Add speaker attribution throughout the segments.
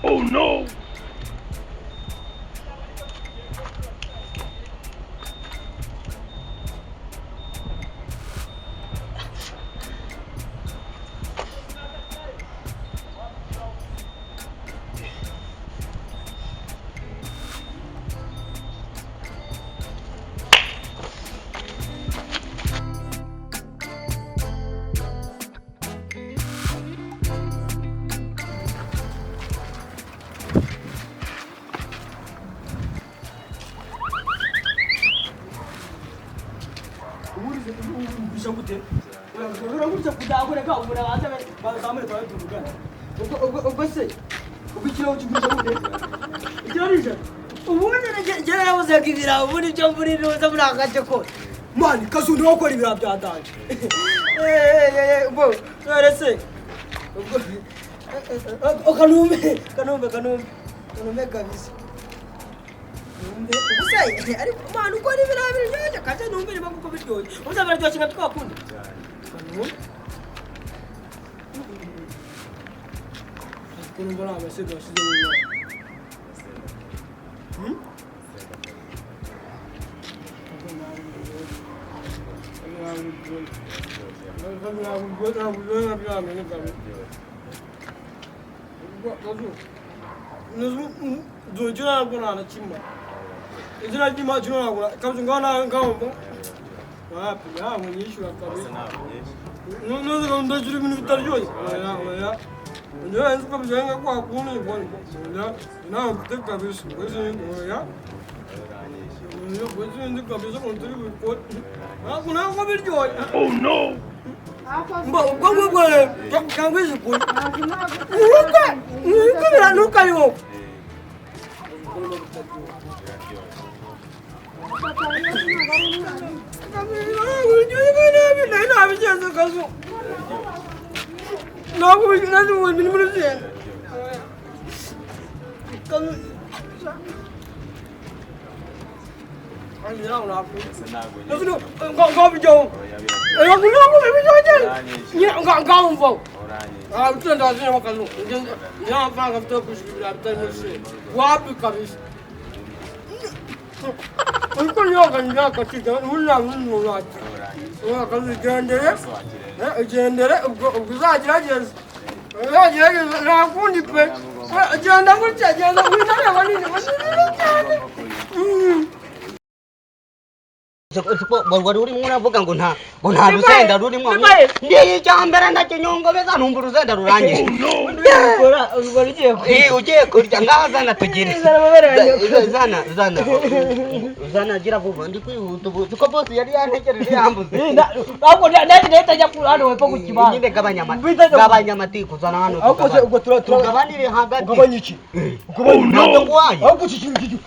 Speaker 1: Oh no!
Speaker 2: Ubundi gute uragutse kudakora umuntu abanza bazamure twabe tuvugana. Ubwo se ubwo ikiro kigurisha gute? Ikiro ni 100. Ubundi njye narabuze ko ibirayi ubundi ibyo muri nuza muri aka gace kose mani kazu niwo ukora ibirayi bya danje. Ubwo none se ubwo kanumbe kanumbe kanumbe kanumbe kabisa. Ubuse ariko mani ukora ibirayi biryoshye kandi numve niba kuko biryoshye ubuze biraryoshye nka twakunda. Kanumbe Bunun bana abası da size bunu. Hı?
Speaker 1: Oh no!
Speaker 3: Wari urimo uravuga ngo nta rusenda rurimo. Ndiye icyambere ndakinyongobeza numva urusenda rurangije. Ugiye kurya ngaho zana tugire. Zana zana zana gira vuba ndi kwihuta ubu kuko boss yari yantegereje yambuze.
Speaker 2: Ahubwo nanjye nahita njya hano hepfo ku kibanza.
Speaker 3: Nyine gabanya amatiku zana hano.
Speaker 2: Ahubwo
Speaker 3: tugabanire hagati.
Speaker 2: Ugabanya iki?
Speaker 3: Ugabanya iki?
Speaker 2: Ahubwo iki kintu iki?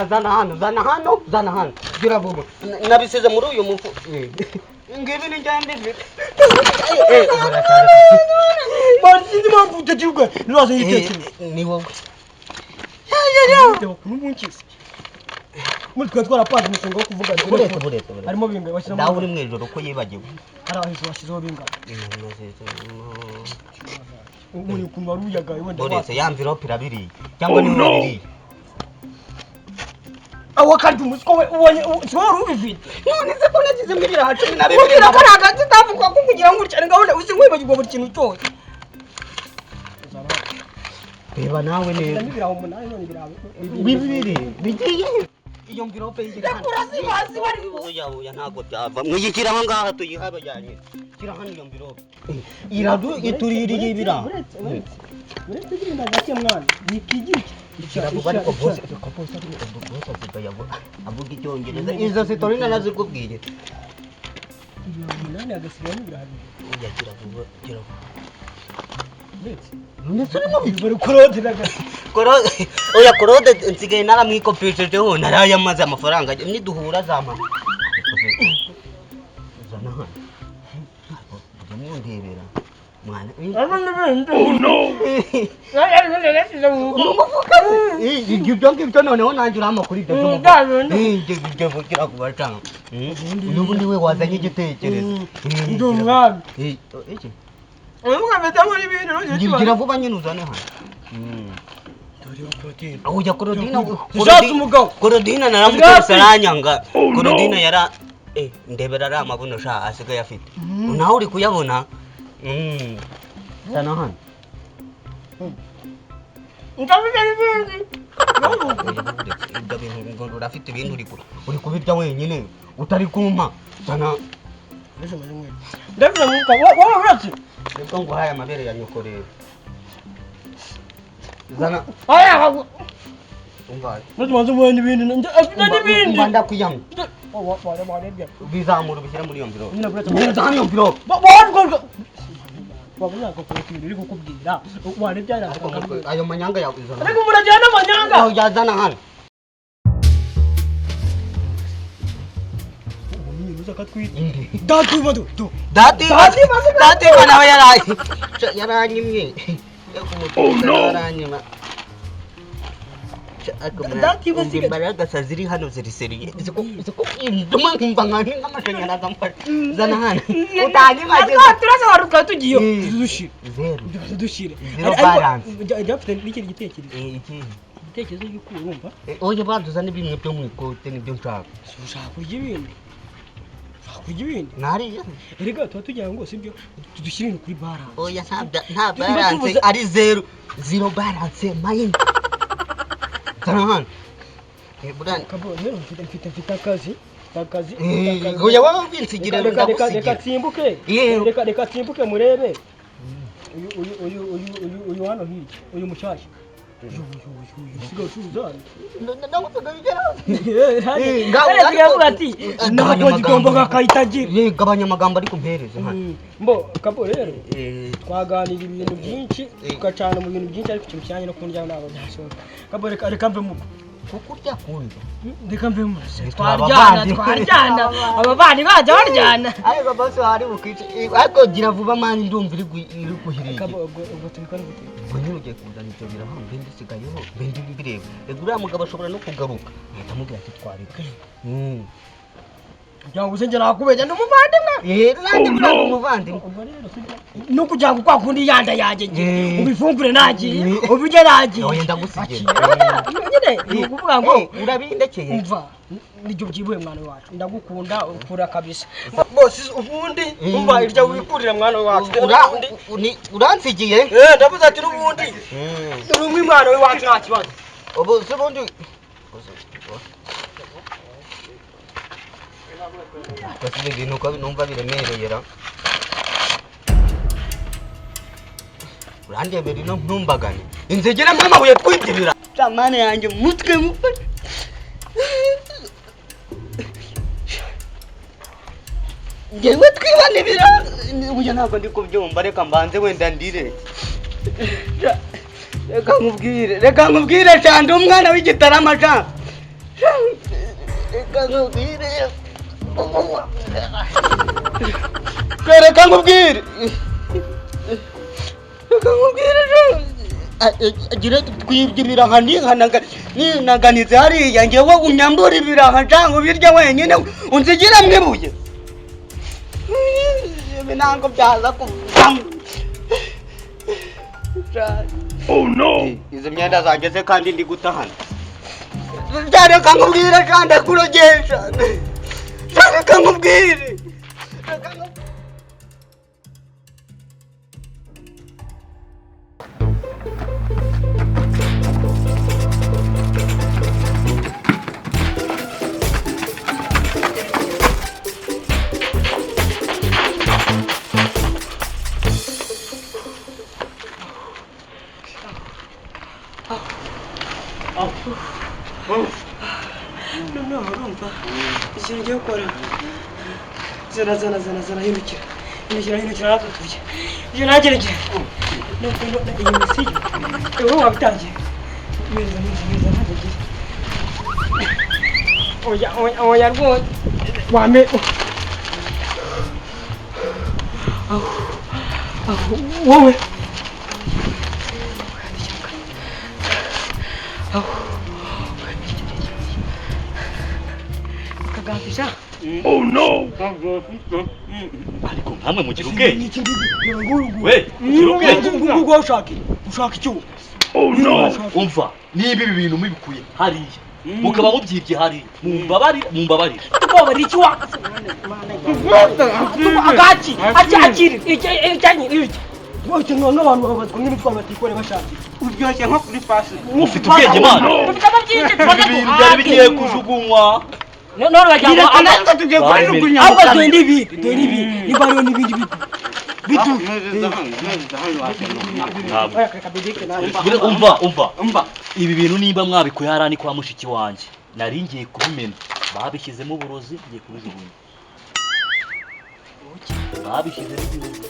Speaker 3: Zana hano zana hano zana hano gira vuba nabisize muri uyu mufu ngibi ni njye mbifite.
Speaker 2: Mani sinzi impamvu utakivuga ntibaze igitekerezo.
Speaker 3: Ni wowe.
Speaker 2: Muri twe twarapanze umushinga wo kuvuga
Speaker 3: buretse
Speaker 2: harimo bingahe bashyiramo.
Speaker 3: Dawe uri mu ijoro ko yibagiwe.
Speaker 2: Hari abahizi bashyizeho bingahe. Umuntu ukuntu wari uyagaye wenda.
Speaker 3: Buretse ya mvirope irabiriye cyangwa ni wowe.
Speaker 2: Aho kandi umuswa we ubonye si wowe wari ubifite.
Speaker 3: None se ko nagizemo ibiraha 12.
Speaker 2: Ubwira ko nta gace utavuga ko kugira ngo ucyane gahunda uzi nkwibagirwa buri kintu cyose.
Speaker 3: Reba nawe neza.
Speaker 2: Ibiraha 8 none ibiraha
Speaker 3: bibiri bigiye. Iyo mvirope yigira hano.
Speaker 2: Urazibazi.
Speaker 3: Oya ntabwo byava. Mwiyikira aho ngaha tuyihabajyanye. Shyira hano iyo mvirope. Iradu ituririye ibiraha.
Speaker 2: Uretse genda gake mwana. Nikigira iki?
Speaker 3: Kiravuga ariko bose bose asigaye avuga icyongereza. Izo sitori narazikubwiye.
Speaker 2: Ibiraha 8 hagasigamo ibiraha 2.
Speaker 3: Oya kiravuga kiravuga.
Speaker 2: Ndetse urimo bivura Korode nagasi.
Speaker 3: Korode oya Korode nsigaye naramwikopeshejeho narayamaze amafaranga niduhura zamara. Zana hano. Ujya mundebera. Mwana.
Speaker 1: Oh no!
Speaker 3: Umufuka. Ibyo ngibyo noneho nanjye urama kuri ibyo by'umufuka. Ibyo vugira kuba cyangwa. N'ubundi we wazanye igitekerezo.
Speaker 2: Ndi umwami.
Speaker 3: Iki?
Speaker 2: Ntukameze n'ibindi ntugire
Speaker 3: Gira vuba nyine uzane hano. Ujya Korodina.
Speaker 2: Ushatse umugabo.
Speaker 3: Korodina naramukubise aranyanga. Korodina yara ndebera ari amabuno sha asigaye afite. Nawe uri kuyabona. Zana hano.
Speaker 2: Ndafite n'ibindi.
Speaker 3: Ibyo bintu ngo urafite ibintu uri kubirya wenyine utari kumpa. Zana.
Speaker 2: Ndafite mwuka wowe uretse.
Speaker 3: Reka nguhaye amabere ya nyoko rero. Zana.
Speaker 2: Aya
Speaker 3: umva.
Speaker 2: Ntumaze ubona ibindi n'ibindi.
Speaker 3: Umva ndakuyamye. Bizamura ubishyira muri iyo mviro. Zana iyo mviro. Ayo manyanga yawe uzana.
Speaker 2: Ariko murajyana amanyanga.
Speaker 3: Yazana hano. Dati nawe yaranyimye.
Speaker 1: Oh no.
Speaker 3: Yaranyima. Imbaraga ziri hano ziri seriye. Ziko induma nkumva nk'amashanyarazi amfashe. Zana hano. Utanyima.
Speaker 2: Turaza tukaba tugiye. Dushire.
Speaker 3: Zero.
Speaker 2: Dushire.
Speaker 3: Zero balance.
Speaker 2: Jya n'ikindi gitekerezo.
Speaker 3: Iki.
Speaker 2: Igitekerezo y'uko urumva.
Speaker 3: Oya banza uzane bimwe byo mu ikote nibyo nshaka.
Speaker 2: Ushaka kurya ibindi. Ushaka kurya ibindi.
Speaker 3: Nariye.
Speaker 2: Erega tuba tugira ngo sibyo dushyire ibintu kuri balance.
Speaker 3: Oya nta balance ari zero. Zero balance mayini. Zana hano.
Speaker 2: Kabo rero mfite akazi. Akazi.
Speaker 3: Oya wowe ubinsigira
Speaker 2: ndagusigira. Reka tsimbuke. Reka tsimbuke murebe. Uyu hano hirya. Uyu mushyashya. Uyu usigaye ucuruza hano. Ngaho ati ntabwo gigomba kakayitagira.
Speaker 3: Gabanya amagambo ariko mpereze hano.
Speaker 2: Mbo kabo rero twaganira ibintu byinshi tugacana mu bintu byinshi ariko ikintu kijyanye no kundya ntabwo byashoboka. Kabo reka mve muko.
Speaker 3: Kuko urya kunda.
Speaker 2: Reka mve muko. Twaryana abavandi bajya baryana.
Speaker 3: Ariko boss hari bukwice. Ariko gira vuba mani ndumva iri guhiriye.
Speaker 2: Kabo ubwo tubikora gute?
Speaker 3: Ubwo nyine ugiye kuzana ibyo biraha mbe ndisigayeho mbe ndibireba. Ego uriya mugabo ashobora no kugaruka. Ahita amubwira ati twareka.
Speaker 2: Kugira ngo uze nakubeshya ndi umuvandimwe.
Speaker 3: Nanjye buriya ndi umuvandimwe.
Speaker 2: No kugira ngo kwa kundi yanda yanjye ngiye ubifungure nagiye ubirye nagiye.
Speaker 3: Oya ndagusigira.
Speaker 2: Nyine ni ukuvuga ngo
Speaker 3: urabindekeye.
Speaker 2: Umva nibyo byibuye mwana wacu ndagukunda ukura kabisa. Bose ubundi umva irya wikurira mwana wacu.
Speaker 3: Uransigiye?
Speaker 2: Ndavuze ati n'ubundi uri umwe mwana wacu nta kibazo.
Speaker 3: Ubu se ubundi Basi ibintu uko numva biremereye ra. Urandebera ino ntumbagane. Inzegera muri amabuye twigirira. Tamane yanjye mutwe mufashe. Ngewe twibanibira. Ubuya ntabwo ndi kubyumva reka mbanze wenda ndire. Reka nkubwire, reka nkubwire cyane umwana w'igitarama ca. Reka nkubwire. Reka nkubwire. Reka nkubwire. Agira twibye ibiraha ninaganize hariya ngewe unyambura ibiraha cyangwa ubirya wenyine unzigira mwibuye. Ibi ntabwo byaza kuvamo.
Speaker 1: Oh no!
Speaker 3: Izi myenda zanjye se kandi ndi gutahana. Reka nkubwire kandi kurogesha. Reka nkubwire.
Speaker 2: Noneho urumva ikintu ugiye gukora. Zana zana zana zana hindukira. Hindukira hindukira natwe turye. Ibyo nagerageza. Nuko iyi misiyo wowe wabitangiye. Meza meza meza ntagiye. Oya oya oya rwose. Wame. Wowe. Kagambisha.
Speaker 1: Ariko nkamwe mugira ubwenge.
Speaker 2: Iki ngiki, reba nguyu nguyu.
Speaker 1: We, ugira ubwenge.
Speaker 2: Nguyu nguyu, ushaka iki? Ushaka icyo?
Speaker 1: Umva, niba ibi bintu mubikuye hariya, mukaba mubyibye hariya, mumbabarire, mumbabarire.
Speaker 4: Tukubabarira iki wa agaki aki akiri icyanyi iki?
Speaker 2: Wowe n'abantu babazwa n'imitwaro batikoreye bashaka iki?
Speaker 3: Uryoshye nko kuri fasi.
Speaker 1: Mufite ubwenge, mana.
Speaker 4: Dufitemo byinshi tubanza
Speaker 1: Ibi bintu byari bigiye
Speaker 4: duhage.
Speaker 1: kujugunywa.
Speaker 4: None wagira ngo
Speaker 3: Bireka natwe tugiye kubijugunya.
Speaker 2: Ahubwo dore n'ibindi, dore n'ibindi, niba hariho n'ibindi bitu bitu.
Speaker 1: Ntabwo.
Speaker 2: Oya, reka bedeke nawe.
Speaker 1: Umva, umva.
Speaker 3: Umva.
Speaker 1: Ibi bintu nimba mwabikuye hariya ni kwa mushiki wanjye, nari ngiye kubimena, babishyizemo uburozi, ngiye kubijugunya. Babishyizemo ibirozi.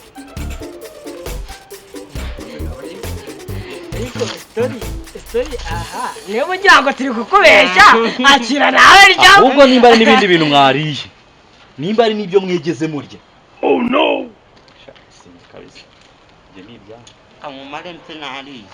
Speaker 4: Ariko story story, aha niyo mugira ngo turi kukubeshya, akira nawe rya.
Speaker 1: Ahubwo nimba ari n'ibindi bintu mwariye, nimba ari n'ibyo mwigeze murya. Oh no, sinzi kabisa, ibyo ni ibyanyu.
Speaker 3: Kamumare mpe nariye.